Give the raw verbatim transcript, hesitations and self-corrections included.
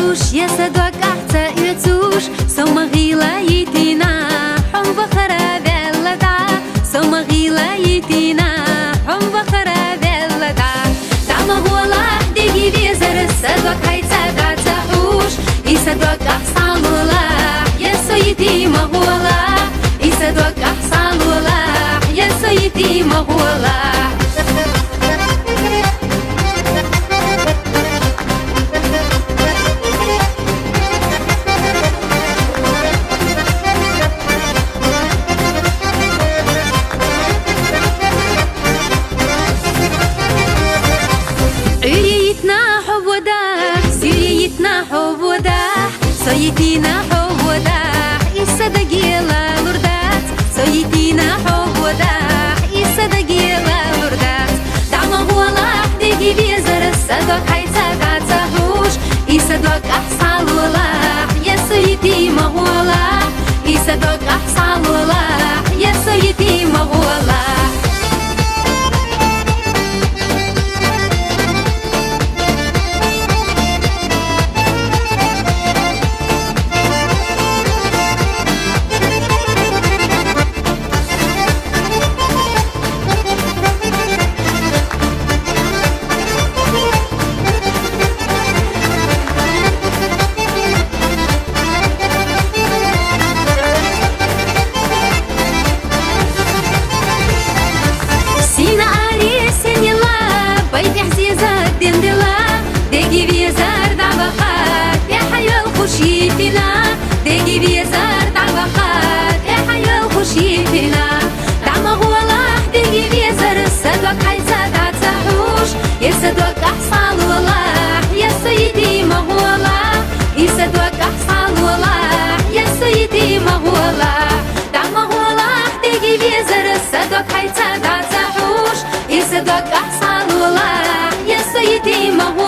Уж, я са дог ахьца оьцуш, со ма гӀийла йитина, хьо ма вахара ваьлла дӀа, со ма гӀийла йитина, хьо ма вахара ваьлла дӀа. ДӀа ма гӀолахь, деги везар, са дог хьайца дӀа ца хьуш, и са дог ахь схьалолахь, я со йитима гӀолахь, и са дог ахь схьалолахь, я со йитима гӀолахь. Ӏуьре йитна хьо водахь, суьре йитна хьо водахь, со йитина хьо водахь, и са даге лалур дац, со йитина хьо водахь, и са даге лалур дац. ДӀа ма гӀолахь, деги везар, са дог хьайца дӀа ца хьуш, и са дог ахь схьалолахь, я со йитима гӀолахь, и са дог ахь схьалолахь, я со йитима гӀолахь. Сина аре сенела, байтӀехь зеза дендела, деги везар дӀаваха, тӀехьа йолхуш йитина, деги везар дӀаваха, тӀехьа йолхуш йитина. ДӀа ма гӀолахь, деги везар, са дог хьайца дӀа ца хьуш, я са дог ахь схьалолахь, я со йитима гӀолахь, и са дог ахь схьалолахь, я со йитима гӀолахь. ДӀа ма гӀолахь, деги везар, са дог хьайца дӀа ца хьуш, и са дог ахь схьалолахь, я со йитима гӀолахь.